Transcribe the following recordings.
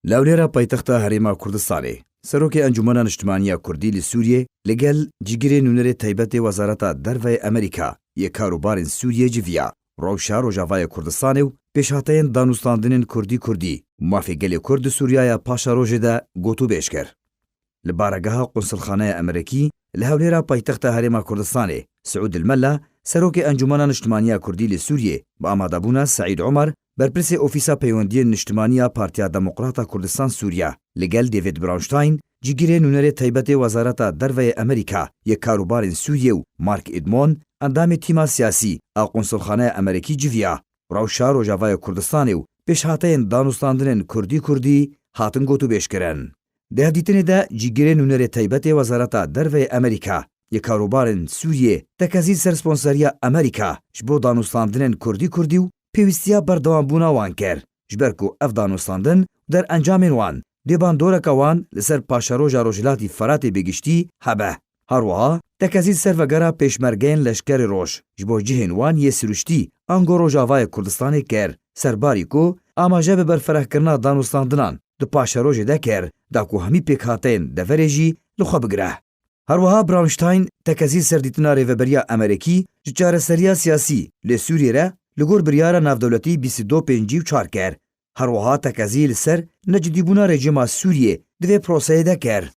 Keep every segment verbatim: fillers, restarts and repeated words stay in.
Li Hewlêra paytexta Herêma Kurdistanê, Serokê Encûmena Niştimaniya Kurdî li Sûriyê li gel cîgirê nûnerê taybetê Wezareta Derve yê Amerîka yê Karûbarên Sûriyê civiya rewşa Rojavayê Kurdistanê û pêşhateyên danûstandinên Kurdî Kurdî û mafê gelê Kurd di Sûriyaya paşerojê de gotûbêj kir. Li baregeha Qunsulxaneya Amerîkî li Hewlêra paytexta Herêma Kurdistanê, Siûd El Mela, Serokê Encûmena Niştimaniya Kurdî li Sûriyê, bi amadebûna Seîd Omer, berpirsê Ofîsa Peywendiyên Niştimaniya Partiya Demokrata Kurdistan Sûriya, li gel David Brownstein, cîgirê nûnerê taybetê Wezareta Derve yê Amerîka yê Karûbarên Sûriyê û Mark Edmond, endamê tîma siyasî a Qunsulxaneya Amerîkî civiya rewşa Rojavayê Kurdistanê û pêşhateyên danûstandinên Kurdî Kurdî hatin gotûbêjkirin. Di hevdîtinê de cîgirê nûnerê taybetê Wezareta Derve yê Amerîka yê Karûbarên Sûriyê tekezî ser sponseriya Amerîka ji bo danûstandinên Kurdî Kurdî û pêwîstiya berdewambûna wan kir, ji ber ku ev danûstandin û derencamên wan dê bandoreke wan li ser paşeroja Rojhilatî Feratê bi giştî hebe. Her wiha tekezî ser vegera pêşmergeyên Leşkerê Roj ji bo cihên wan yê siruştî ango Rojavayê Kurdistanê kir, serbarî ku amaje bi berfirehkirina danûstandinan di paşerojê de kir, da ku hemî pêkhateyên deverê jî li xwe bigire. Her wiha Brownstein tekezî ser dîtina Rêveberiya Amerîkî ji çareseriya siyasî li Sûriyê re li gor biryara navdewletî bîst û du pêncî û çar kir. Her wiha tekezî li ser necidîbûna rejîma Sûriyê di vê proseyê de kir.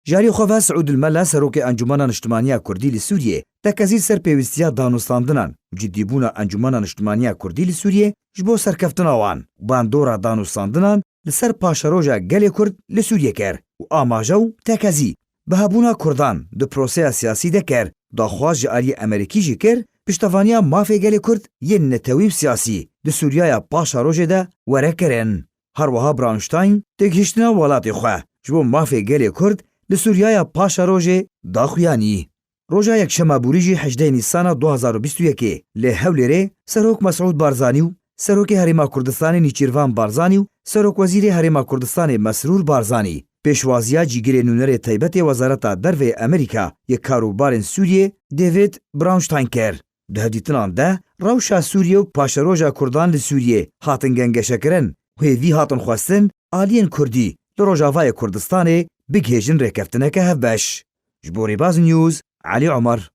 Ji alî xwe ve Siûd El Mela, Serokê Encûmena Niştimaniya Kurdî li Sûriyê, tekezî ser pêwîstiya danûstandinan û cidîbûna Encûmena Niştimaniya Kurdî li Sûriyê ji bo serkeftina wan û bandora danûstandinan li ser paşeroja gelê Kurd li Sûriyê kir û amaje û tekezî bi hebûna Kurdan di proseya siyasî de kir, daxwaz ji aliyê Amerîkî jî kir piştevaniya mafê gelê Kurd yên netewî û siyasî di Sûriyaya paşerojê de were kirin. Her wiha Brownstein têgihiştina welatê xwe ji bo mafê gelê Kurd li Sûriyaya paşerojê da xuyanî. Roja Yekşema borî jî hejdeh Nîsana du hazar û bîst û yekê li Hewlêrê Serok Mesûd Barzanî û Serokê Herêma Kurdistanê Nîçîrvan Barzanî û Serokwezîrê Herêma Kurdistanê Mesrûr Barzanî pêşwaziya cîgirê nûnerê taybetê Wezareta Derve yê Amerîka yê Karûbarên Sûriyê David Brownstein kir. Di hevdîtinan de rewşa Sûriyê û paşeroja Kurdan li Sûriyê hatin gengeşekirin û hêvî hatin xwestin aliyên Kurdî li Rojavayê Kurdistanê bigihêjin rêkeftineke hevbeş. Ji bo Rêbaz News, Elî Omer.